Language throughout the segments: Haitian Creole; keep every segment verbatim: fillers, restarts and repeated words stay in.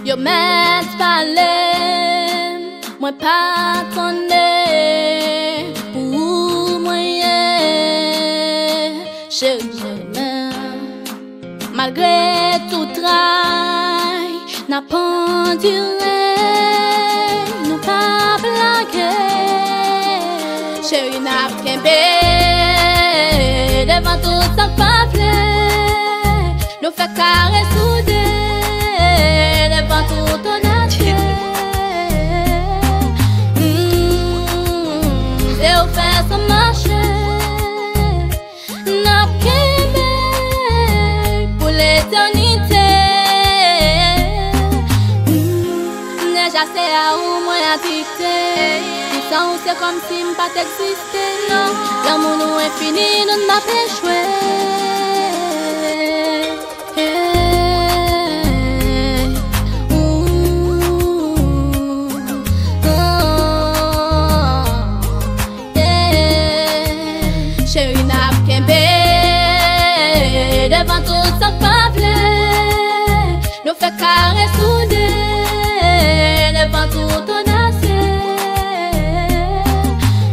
Yo mèt pale m, mwen pa tande, pou ou mwen ye, cheri, cheri, men malgre tout tray, n ap andire, nou p ap lage. Cheri, n ap kenbe devan tout sa k pa vle. Nou fè kare soude devan tout odasye. Mm, se ou fè sa mache. N ap kenbe pou letènite. Mm, deja se a ou mwen adikte. Pou san ou se kòmsi m pa t egziste, non. Lanmou nou enfini, nou n ap echwe. Hey, ooh, oh, yeah. Cheri, n ap kenbe devan tout sa k pa vle. Nou fè kare soude devan tout odasye.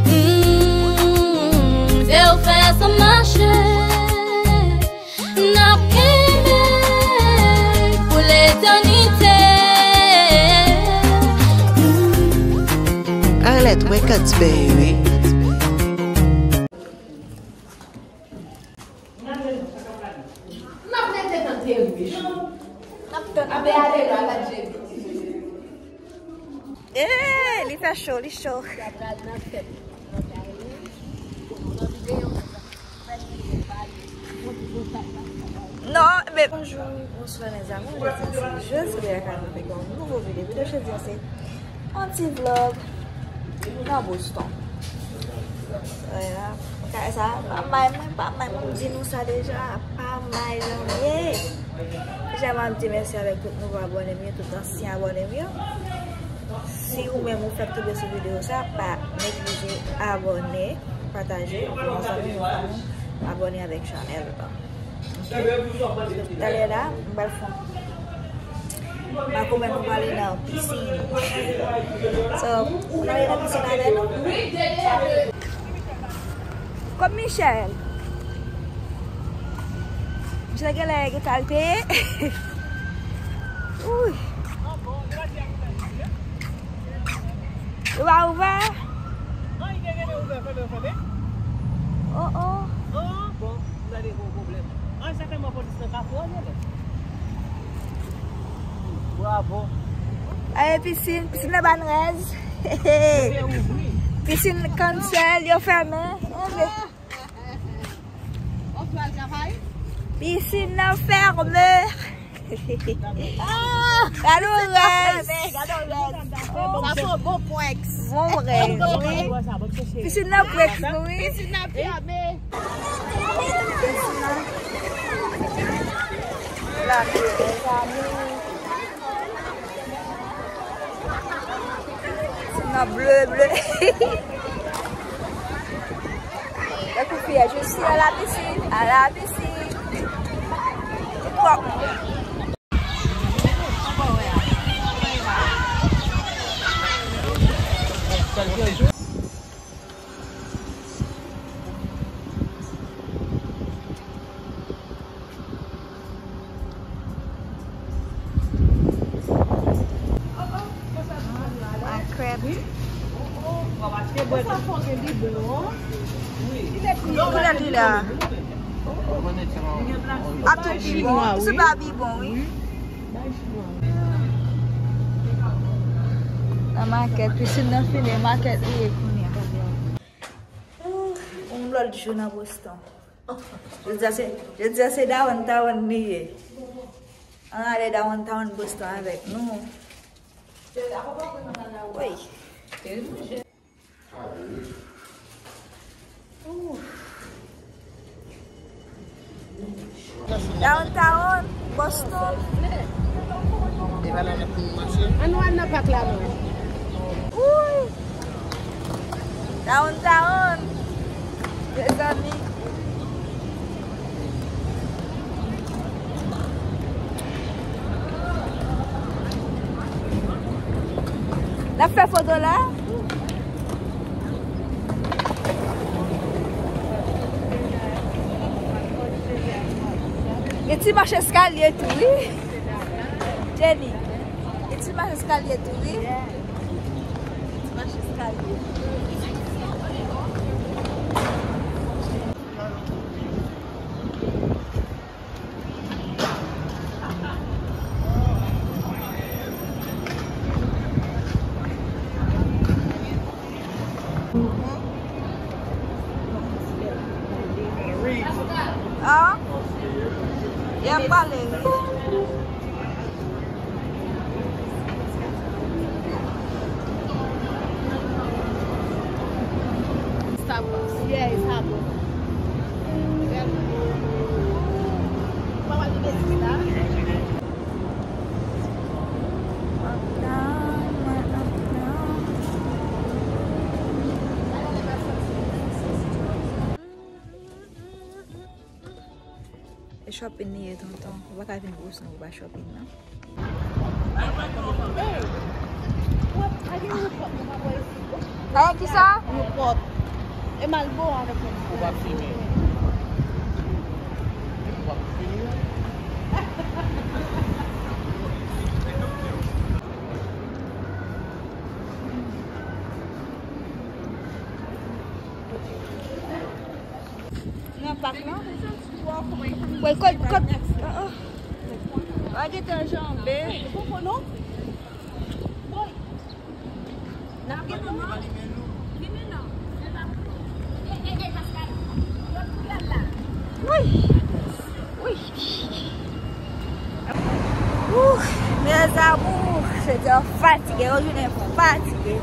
Mm, se ou fè sa mache. N ap kenbe pou letènite. Arlette, mwen ka ti bèy wi. N ap rete tande wi. N ap tande. Abe ale la, la Jedi. Ee, li fè cho, li cho. Non, men bonjou, bonswa, mezanmi. Jodi a se jedi, avèk yon nouvo videyo. Videyo jodi a se yon ti vlog nan Boston. Wè, kay sa pa may mwen, pa may mwen, m di nou sa deja, pa may jan m ye. Deja m ap di mèsi avèk tout nouvo abòne m yo, tout ansyen abòne m yo. Si ou menm ou fèk tonbe sou videyo sa, pa neglize abòne, pataje pou yon zanmi, yon fanmi abòne avèk chanèl la. Talè la, m pral fè yon makomè, nou prale nan pisin. So, nou prale nan pisin avè nou. Kòm Michel. Michel genlè gen kalte. Ouy. Yo pa ouvè? An, li te gentan ouvè, fèmen, fèmen. Oh, oh. An, bon, nou gade gwo pwoblèm. An, sètènman polis nan kafou an genlè. Bravo. Aye, pisin, pisin nan pa n rèz. Yo te ouvri. Pisin cancel, yo fèmen. Enben. Ou pral travay? Pisin nan fèmen. Ah! Gade yon rèz. Gade yon rèz. Sa se yon bon prank. Bon prank, wi. Pisin nan prank nou, wi. Pisin nan fèmen. Pisin nan. La, mezanmi. Pisin nan ble, ble. Tankou fiyè, je suis à la piscine, à la piscine. Li twòp. Crab. Koulè li la. Ap tou pi bon. Sou pa pi bon, wi. Nan makèt, pisin nan fini, makèt li ye kounye a. Yon lòt jou nan Boston. Jodi a se, jodi a se downtown li ye. Ann ale downtown Boston avèk nou. Wi. Downtown Boston. Ann al nan pak la non. Wi. Downtown. Mezanmi. Ap fè foto la. Gen ti mach eskalye tou, wi. Jenny, gen ti mach eskalye tou, wi. Ti mach eskalye. Ah? Y ap pale. Starbucks. Yeah, it's hot. Mwen pa wè de bèt la. Uptown, mwen uptown. E shopping li ye, tonton. Ou pa ka vin Boston pou pa shopping, non. Avèk kisa? Newport. E Malboro avèk Newport. Ou pa fini. Ou pa fini. Nan pak lan. Wè, kòd, kòd. Ah, ah. Wè, gentan janbe. N ap gen moman. Wi. Wi. Ouh, mes amours, se te yon fatige, yon jounen fatige.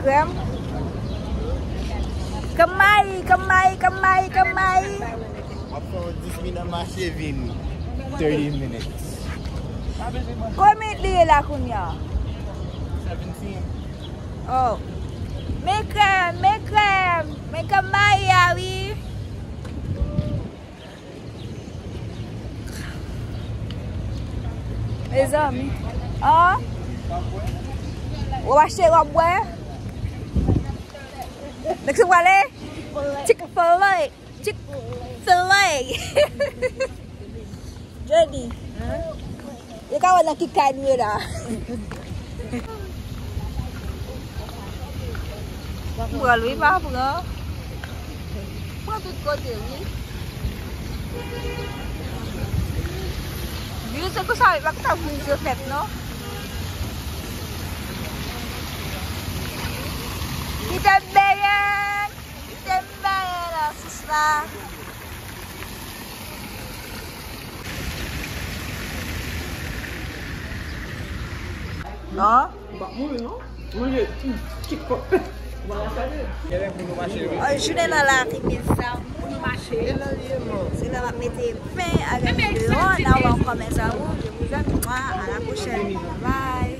Krèm. Kanmay, kanmay, kanmay, kanmay. W ap fè yon dis minit nan mache vini. Thirty minutes. Konbyen minit li ye la kounye a? Seventeen. Oh. Men krèm, men krèm, men kanmay a wi. Mezanmi. Ah. Ou ap achte w ap bwè? Nèg se pwale? Chick-fil-A. Chick-fil-A. Jodi. Yo ka wè nan ki kay nou ye la. M pran l wi, pa pran. Pran tout kote wi. Vin se konsa, pa konsa vin se fèt non. Kite m benyen. Kite m benyen nan sis la. Non. Ou p ap mouri non. Manje, mm, ti kòk. Voilà sa ye. Jounen nan lari, mezanmi. Se la m ap mete pen avèk deyò. N a wè ankò, mezanmi. Je vous aime, moi. À la prochaine. Bye.